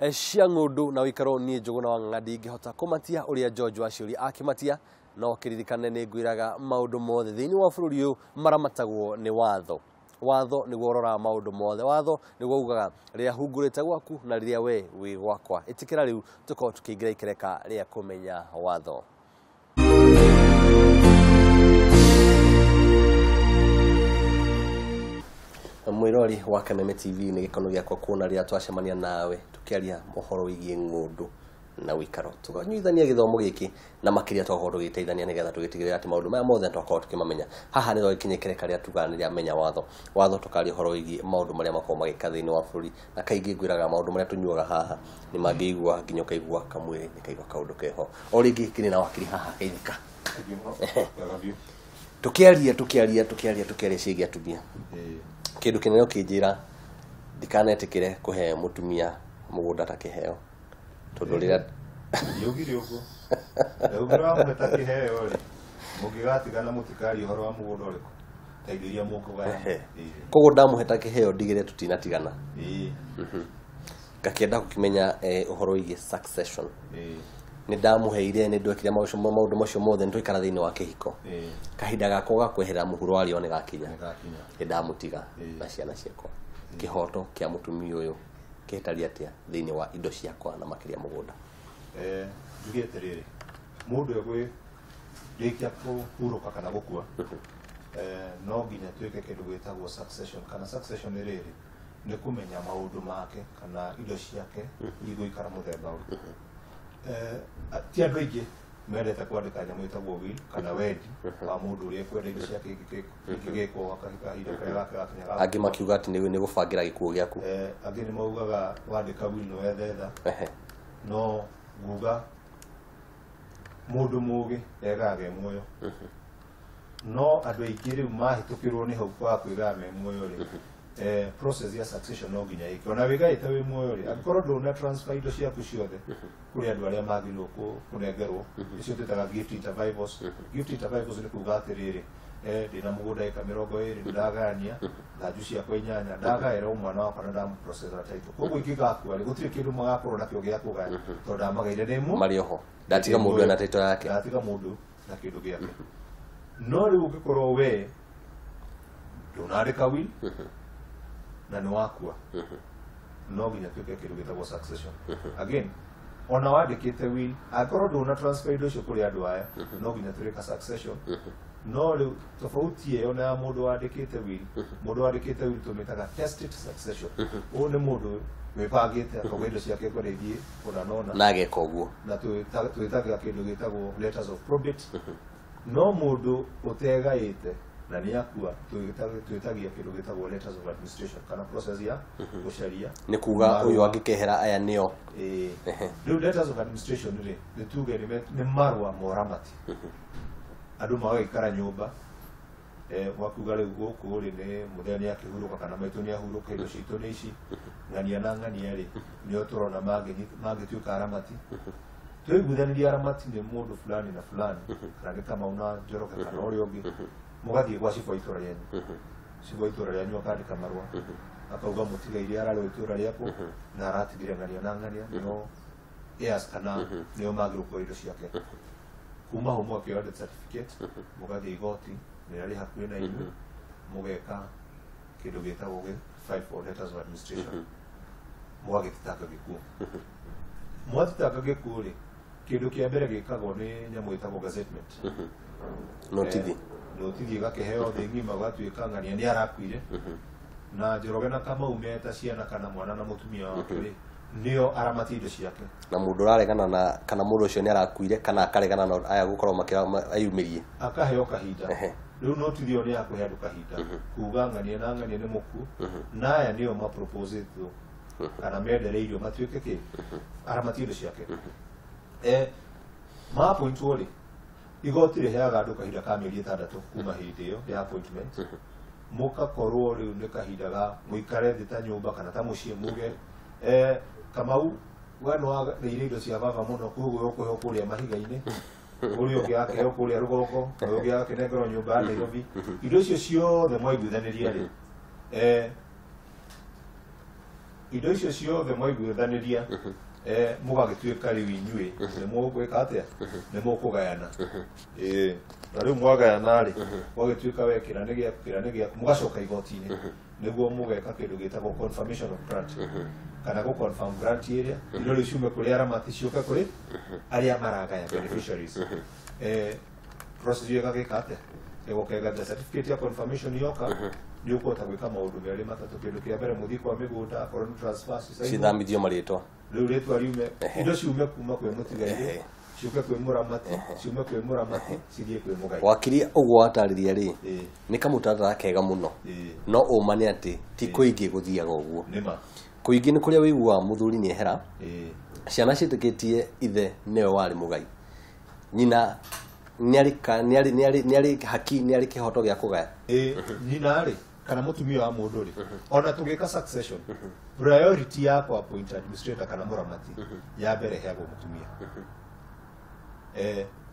Cia ng'ũndũ na wĩikaro niĩ Njũgũna wa Ng'ang'a ndingĩhota kũmatia ũrĩa George Waciũri akĩmatia, no kĩririkane nĩ ngwĩraga maũndũ mothe thĩinĩ wa bũrũri ũyũ maramatagwo nĩ watho. Watho nĩguo ũroraga maũndũ mothe, watho nĩguo ugaga rĩrĩa hungurĩte gwaku na rĩrĩa we wĩ gwakwa. Ĩtĩkĩra rĩu tũkorwo tũkĩingĩra ikereka rĩa kũmenya watho. Mwirori wa Kameme TV, nĩ gĩkeno gĩakwa kuona rĩrĩa twacemania nawe tũkĩaria ũhoro wĩgiĩ ng'ũndũ na wĩikaro, tũkanyuithania gĩthomo gĩkĩ na makĩria tũgakorwo tũgĩteithania nĩgetha tũgĩtigĩrĩra atĩ maũndũ maya mothe twakorwo tũkĩmamenya. Haha nĩ twagĩkinya ikereka rĩa tugaga nĩ rĩa menya watho. Watho tũkaria ũhoro wĩgiĩ maũndũ marĩa makoragwo magĩka thĩinĩ wa bũrũri, na kaingĩ ngwĩraga maũndũ marĩa tũnyuaga haha nĩ mangĩigua nginya ũkaigua kamwĩrĩ nĩ kaigua kaũndũ keho. O rĩngĩ kĩrĩ na wakiri haha geithĩka. Tũkĩaria tũkĩaria tũkĩaria tũkĩaria ciĩgiĩ atumia, kĩndũ kĩnene ũkĩnjĩra ndikanetĩkĩre kũhe mũtumia mũgũnda ta kĩheo, tondũ rĩrĩa Ndiaugire ũguo. Ndaugire wamũhe ta kĩheo rĩ, mũngĩgatigana mũtikaria ũhoro wa mũgũnda ũrĩkũ, ta indo iria mũkũgaya. Koguo ndamũhe ta kĩheo ndigĩre tũtinatigana. Ngakĩenda gũkĩmenya ũhoro wĩgiĩ succession. Nĩ ndamũheire, nĩ ndwekire maũndũ macio mothe, nĩ twaikara thĩinĩ wa kĩhiko. Kahinda gakwa ga kweherera mũhuro wa riũa nĩ gakinya. Nĩ ndamũtiga na ciana ciakwa. Kĩhoto kĩa mũtumia ũyũ kĩhĩtaria atĩa thĩinĩ wa indo ciakwa na makĩria mũgũnda? Njuge atĩrĩrĩ, mũndũ egwĩrĩkia kũhurũka kana gũkua, no nginya twĩke kĩndũ gĩtagwo succession. Kana succession nĩ rĩrĩ, nĩ kũmenya maũndũ make kana indo ciake igũikara mũthemba ũrĩkũ. Ti andũ aingĩ mendete kwandĩka nyamũ ĩtagwo will kana wendi wa mũndũ ũrĩa ekwenda indo ciake ingĩgĩkwo kahinda karĩa gake gakinya. Angĩ makiuga atĩ nĩ gũbangĩra gĩkuũ gĩaku. Angĩ nĩ maugaga wandĩka will nĩ wethetha. No nguga mũndũ mũgĩ egaga e muoyo. No andũ aingĩ rĩu mahĩtũkĩrwo nĩ hau kwa kwĩgaga me muoyo rĩ, process ya succession no nginya ĩke. Ona wĩgaĩte wĩ muoyo rĩ, angĩkorwo ndũna transfer indo ciaku ciothe kũrĩ andũ arĩa magĩrĩirwo kũnengerwo, icio twĩtaga gift intervivors. Gift intervivors nĩ kuga atĩrĩrĩ, ndĩna mũgũnda ĩka 20 ndagayania thanju ciakwa 8 ndagaĩra o mwana wakwa na ndamũprocessera title. Koguo ingĩgakua rĩ, gũtirĩ kĩndũ magakorwo nakĩo gĩa kũgaya tondũ ndamagaire ndĩ muoyo. Marĩ oho. Ndatiga mũndũ ena title yake. Ndatiga mũndũ na kĩndũ gĩake. No rĩu ũngĩkorwo we ndũnandĩka will na nĩ wakua, no nginya tuĩke kĩndũ gĩtagwo succession. Again, ona wandĩkĩte will, angĩkorwo ndũna transfer indo icio kũrĩ andũ aya, no nginya tũrĩka succession. No rĩu tofauti ĩyo na ya mũndũ wandĩkĩte will, mũndũ wandĩkĩte will tũmĩtaga tested succession. Ũyũ nĩ mũndũ wĩbangĩte akauga indo ciake ekwenda ithiĩ ũna na ũna. Na ageka ũguo. Na twĩtaga kĩndũ gĩtagwo letters of probate. No mũndũ ũtegaĩte na nĩ akua, twĩtagia kĩndũ gĩtagwo letters of administration kana process ya gũcaria. Nĩ kuga ũyũ angĩkehera aya nĩo. Rĩu letters of administration rĩ, nĩ tuge nĩ marũa ma ũramati. Andũ magaikara nyũmba, wakuga rĩu gũkũ rĩ, nĩ mũthenya nĩ akĩhurũka kana maitũ nĩ ahurũka, indo citũ nĩ ici, ng'ania na ng'ania rĩ, nĩo tũrona mangĩtuĩka aramati. Twaiguithanirie aramati nĩ mũndũ fulani na fulani, kana nĩ Kamau na Njoroge kana ũrĩa ũngĩ, mũgathiĩ gwa cibũ wa itũra rĩanyu. Cibũ wa itũra rĩanyu akandĩka marũa, akauga mũtigaire ararĩ wa itũra rĩakũ, na aratigire ng'ania na ng'ania, nĩo heirs kana nĩo magĩrĩirwo kuoya indo ciake. Kuma hau mũgakĩoya death certificate, mũgathiĩ igoti rĩrĩa rĩ hakuhĩ na inyuĩ, mũgeka kĩndũ gĩtagwo file for letters of administration. Mũgagĩthitanga gĩkuũ. Mwathitanga gĩkuũ rĩ, kĩndũ kĩa mbere gĩkagwo nĩ nyamũ ĩtagwo gazettement. Notithi. Notithi ĩgakĩheo thĩ ng'ima, gũgatuĩka ng'ania nĩ arakuire. Na Njoroge na Kamau meta ciana kana mwana na mũtumia wake rĩ, nĩo aramati indo ciake. Na mũndũ ũraregana na kana mũndũ ũcio nĩ arakuire kana akaregana na aya gũkorwo makĩra ayumĩrie. Akaheo kahinda. Rĩu notithi ĩyo nĩ ya kũhe andũ kahinda. Kuga ng'ania na ng'ania nĩ mũkuũ, na aya nĩo maproposĩtwo kana mendereirio matuĩke kĩ? Aramati indo ciake. Ma appointwo rĩ, igoti rĩheaga andũ kahinda ka mĩeri 6 kuma hĩndĩ ĩyo ya appointment. Mũgakorwo rĩu nĩ kahinda ga mũikare thĩ ta nyũmba kana ta mũciĩ muge, Kamau we nĩ warĩire indo cia baba mũno, koguo ũkũheo kũrĩa mahiga-inĩ, ũrĩa ũngĩ akĩheo kũrĩa rũgongo, ũrĩa ũngĩ akĩnengerwo nyũmba ya Nairobi. Indo icio ciothe mwaiguithanĩria rĩ, Indo icio ciothe mwaiguithanĩria mũgagĩtuĩka rĩu inyuĩ nĩ mũgwĩka atĩa, nĩ mũkũgayana. Na rĩu mwagayana rĩ, gwagĩtuĩka we kĩra nĩ gĩaku, kĩra nĩ gĩaku, mũgacoka igoti-inĩ nĩguo mũgeka kĩndũ gĩtagwo confirmation of grant, kana gũ confirm grant ĩrĩa indo rĩu ciume kũrĩ aramati ciũke kũrĩ arĩa maragaya, beneficiaries. Process ĩyo ĩgagĩka atĩa, ĩgoka ĩgathe certificate ya confirmation yoka, nĩ ũkũhota gwĩka maũndũ merĩ matatũ. Kĩndũ kĩa mbere, mũthiĩ kwa mĩgũnda, akorwo nĩ transfer cisainwo, cithamithio marĩtwa, rĩu rĩtwa riume, indo ciume kuma kwĩ mũtigairĩ ciũke kwĩ mũramati, ciume kwĩ mũramati cithiĩ kwĩ mũgai. Wakiri, ũguo watarĩria rĩ, nĩ kamũtaratara kega mũno, no ũma nĩ atĩ ti kũingĩ gũthiaga ũguo. Nĩma. Kũingĩ nĩ kũrĩa wĩiguaga mũthuri nĩ ehera, ciana ciĩtĩkĩtie ithe nĩwe warĩ mũgai, nyina nĩ arĩ haki, nĩ arĩ kĩhoto gĩa kũgaya. Nyina rĩ, kana mũtumia wa mũndũ rĩ, ona tũgĩka succession, priority ya kwa appoint administrator kana mũramati ya mbere ĩheagwo mũtumia,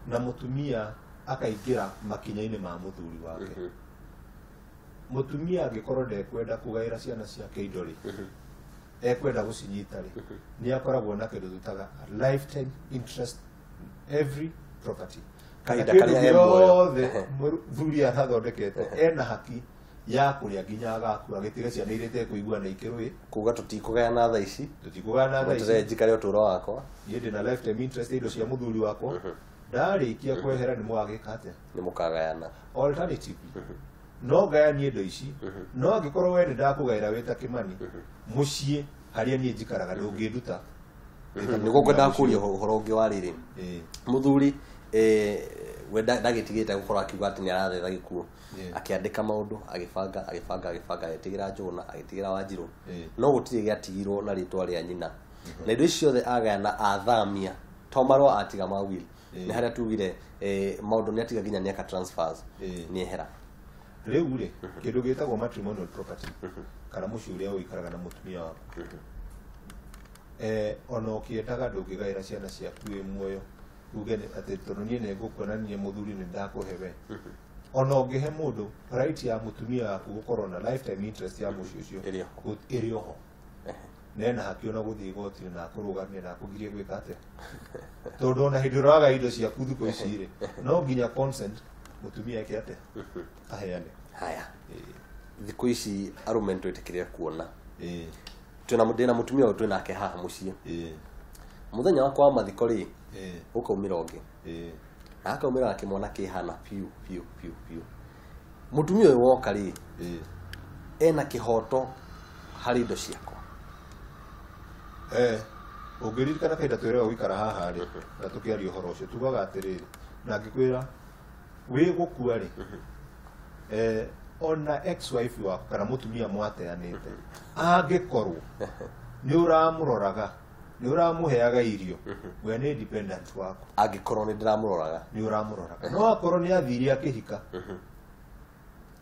na mũtumia akaingĩra makinya-inĩ ma mũthuri wake. Mũtumia angĩkorwo ndekwenda kũgaĩra ciana ciake indo rĩ, ekwenda gũcinyita rĩ, nĩ akoragwo na kĩndũ twĩtaga lifetime interest in every property, kana Kahinda kĩndũ karĩa e muoyo. gĩothe mũthuri arathondekete, ena haki ya kũrĩa nginya agakua, agĩtiga ciana iria itekũigua na ikĩrũĩ. Kuga tũtikũgayana thaa ici. Tũtikũgayana thaa ici. Mweterere njikare ũtũũro wakwa. Niĩ ndĩna lifetime interest ya indo cia mũthuri wakwa, ndarĩkia kwehera nĩ mũgagĩka atĩa? Nĩ mũkagayana. Alternatively, no ngayanie indo ici, no angĩkorwo we nĩ ndakũgaĩra wĩ ta Kĩmani, mũciĩ harĩa niĩ njikaraga ndũngĩnduta. Nĩguo ngwendaga kũria ũhoro ũngĩ wa rĩrĩ, mũthuri we ndagĩtigĩte gũkorwo akiuga atĩ nĩ arathetha gĩkuũ, akĩandĩka maũndũ, agĩbanga, agĩbanga, agĩbanga, agĩtigĩra Njũgũna, agĩtigĩra Wanjirũ, no gũtirĩ gĩatigirwo na rĩtwa rĩa nyina. Na indo ici ciothe agayana, athamia, to marũa atiga ma will, nĩ harĩa tugire maũndũ nĩ atiga nginya nĩeka transfers, nĩ ehera. Rĩu rĩ, kĩndũ gĩtagwo matrimonial property, kana mũciĩ ũrĩa ũikaraga na mũtumia waku, ona ũkĩendaga ndũngĩgaĩra ciana ciaku wĩ muoyo, uge atĩ tondũ niĩ nĩ ngũkuona niĩ mũthuri nĩ ndakũhe we. Ona ũngĩhe mũndũ, right ya mũtumia waku gũkorwo na lifetime interest ya mũciĩ ũcio Ĩrĩ oho. Ĩrĩ oho, na ena haki ona gũthiĩ igoti-inĩ na akũrũgamie na akũgirie gwĩka atĩa, tondũ ona hĩndĩ ĩrĩa ũraga indo ciaku thikũ ici rĩ, no nginya consent mũtumia eke atĩa, aheane. Haya, thikũ ici arũme nĩ twĩtĩkĩrire kuona twĩna, ndĩna mũtumia ũyũ twĩnake haha mũciĩ, mũthenya wakwa wa mathiko rĩ, ũkaumĩra ũngĩ, na akaumĩra akĩmwana kĩhana biũ biũ biũ biũ. Mũtumia ũyũ woka rĩ, ena kĩhoto harĩ indo ciakwa? Ũngĩririkana kahinda twĩrĩga gũikara haha rĩ, na tũkĩaria ũhoro ũcio, tugaga atĩrĩrĩ, na ngĩkwĩra wĩ gũkua rĩ, ona ex wife waku kana mũtumia mwateanĩte, angĩkorwo nĩ ũramũroraga, nĩ ũramũheaga irio, we nĩ dependent waku. Angĩkorwo nĩ ndĩramũroraga. Nĩ ũramũroraga, no akorwo nĩ athire akĩhika,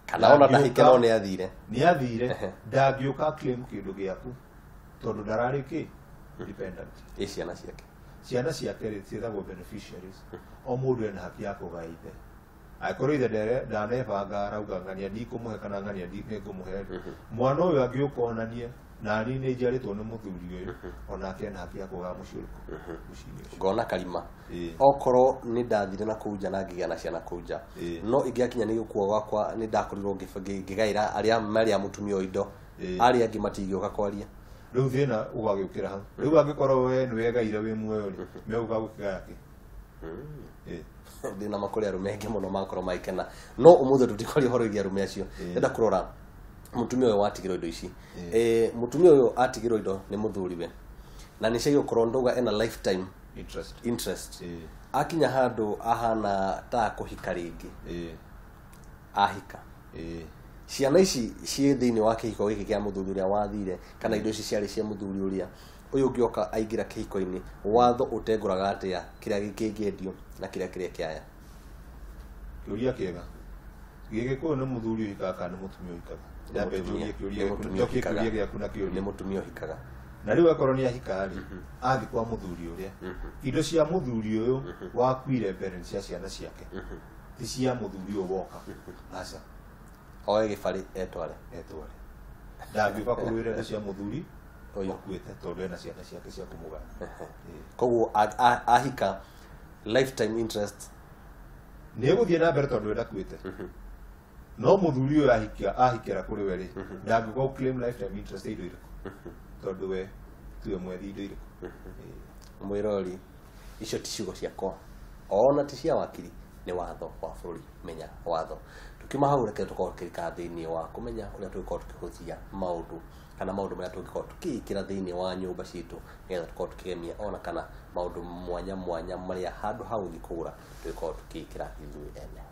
kana ona ndahike, no nĩ athire. Nĩ athire, ndangĩũka claim kĩndũ gĩaku tondũ ndararĩ kĩ dependent. Ĩ ciana ciake? Ciana ciake rĩ, ciĩtagwo beneficiaries. O mũndũ ena haki ya kũgaya ithe. Angĩkorwo ithe ndanebanga, arauga ng'ania ndikũmũhe kana ng'ania nĩngũmũhe rĩ, mwana ũyũ angĩũka onanie nani nĩ njiarĩtwo nĩ mũthuri ũyũ, onake ena haki ya kũgaya mũciĩ ũrĩkũ, mũciĩ-inĩ ũcio. Ngona karima, okorwo nĩ ndathire na kũu nja na ngĩgĩa na ciana kũu nja, no ingĩakinya nĩ gũkua gwakwa, nĩ ndakorirwo ngĩgaĩra arĩa marĩ a mũtumia ũyũ indo, arĩa angĩ matingĩũka kwaria. Rĩu thĩna ũgagĩũkĩra hau. Rĩu angĩkorwo we nĩ wegaire wĩ muoyo rĩ, megũka gũkĩgaya kĩ? Ndĩna makũrĩ arũme aingĩ mũno makorwo magĩkena, no ũmũthĩ tũtikwaria ũhoro wĩgiĩ arũme acio. Ndĩrenda kũrora mũtumia ũyũ watigĩrwo indo ici. Mũtumia ũyũ atigĩrwo indo nĩ mũthuriwe, na nĩ ciagĩrĩirwo gũkorwo ndauga ena lifetime interest. Interest. Akinya handũ ahana ta kũhika rĩngĩ, ahika, ciana ici ciĩ thĩinĩ wa kĩhiko gĩkĩ kĩa mũthuri ũrĩa wathire, kana indo ici ciarĩ cia mũthuri ũrĩa ũyũ ũngĩoka aingĩra kĩhiko-inĩ, watho ũtengũraga atĩa kĩrĩa kĩngĩendio na kĩrĩa kĩrĩa kĩaya? Kĩũria kĩega. Gĩgĩkũyũ, nĩ mũthuri ũhikaga kana nĩ mũtumia ũhikaga? Ndambe njũrie kĩũria Nĩ gĩaku, mũtumia njokie ũhikaga. kĩũria gĩaku na Nĩ kĩũria. mũtumia ũhikaga. Na rĩu akorwo nĩ ahika rĩ, athi kwa mũthuri ũrĩa, indo cia mũthuri ũyũ wakuire mbere nĩ cia ciana ciake, ti cia mũthuri ũyũ woka, aca. Oe gĩbarĩ etware. Etware, ndangĩũka kũrũĩra indo cia mũthuri. Ũyũ. Ũkuĩte tondũ ena ciana ciake cia kũmũgaya. Koguo ahika lifetime interest Nĩ ĩgũthiĩ na mbere tondũ we ndakuĩte. No mũthuri ũyũ ahikĩra kũrĩ we rĩ, ndangĩũka gũ claim lifetime interest ya indo irĩkũ, tondũ we tiwe mwethi indo irĩkũ. Mwĩrori, icio ti ciugo ciakwa ona ti cia wakiri, nĩ watho wa bũrũri. Menya watho. Tukiuma hau, reke tũkorwo tũkĩrika thĩinĩ wa kũmenya ũrĩa tũngĩkorwo tũkĩhũthia maũndũ kana maũndũ marĩa tũngĩkorwo tũkĩĩkĩra thĩinĩ wa nyũmba citũ nĩgetha tũkorwo tũkĩgemia ona kana maũndũ mwanya mwanya marĩa handũ ha gũthiĩ kũgũra tũngĩkorwo tũkĩĩkĩra ithuĩ ene.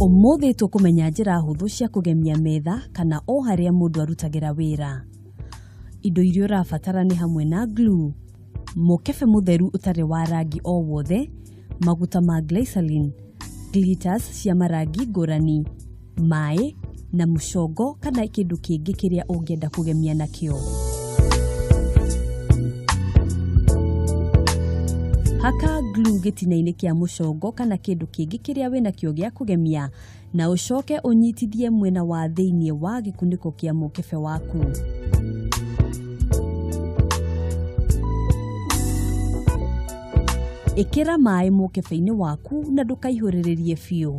Ũmũthĩ tũkũmenya njĩra hũthũ cia kũgemia metha kana o harĩa mũndũ arutagĩra wĩra. Indo iria ũrabatara nĩ hamwe na glue, mũkebe mũtheru ũtarĩ wa rangi o wothe, maguta ma glycerin, glitters cia marangi ngũrani, maĩ na mũcongo kana kĩndũ kĩngĩ kĩrĩa ũngĩenda kũgemia nakĩo. Haka glue gĩtina-inĩ kĩa mũcongo kana kĩndũ kĩngĩ kĩrĩa wĩnakĩo gĩa kũgemia na ũcoke ũnyitithie mwena wa thĩiniĩ wa gĩkunĩko kĩa mũkebe waku. Ĩkĩra maĩ mũkebe-inĩ waku na ndũkaihũrĩrĩrie biũ.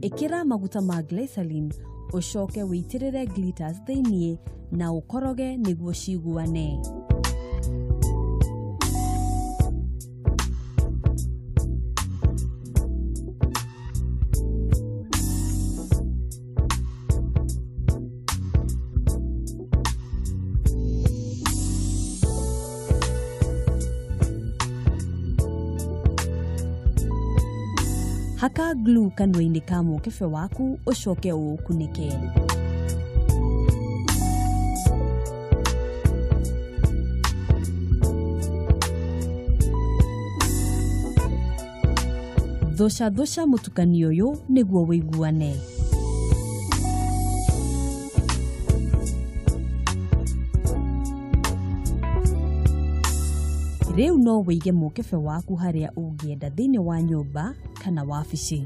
Ĩkĩra maguta ma glycerin ũcoke wĩitĩrĩre glitters thĩiniĩ na ũkoroge nĩguo ciguane. Haka glue kanua-inĩ ka mũkebe waku ũcoke ũũkunĩke. Thũca thũca mũtukanio ũyũ nĩguo wĩiguane. Rĩu no wĩige mũkebe waku harĩa ũngĩenda thĩinĩ wa nyũmba kana wabici.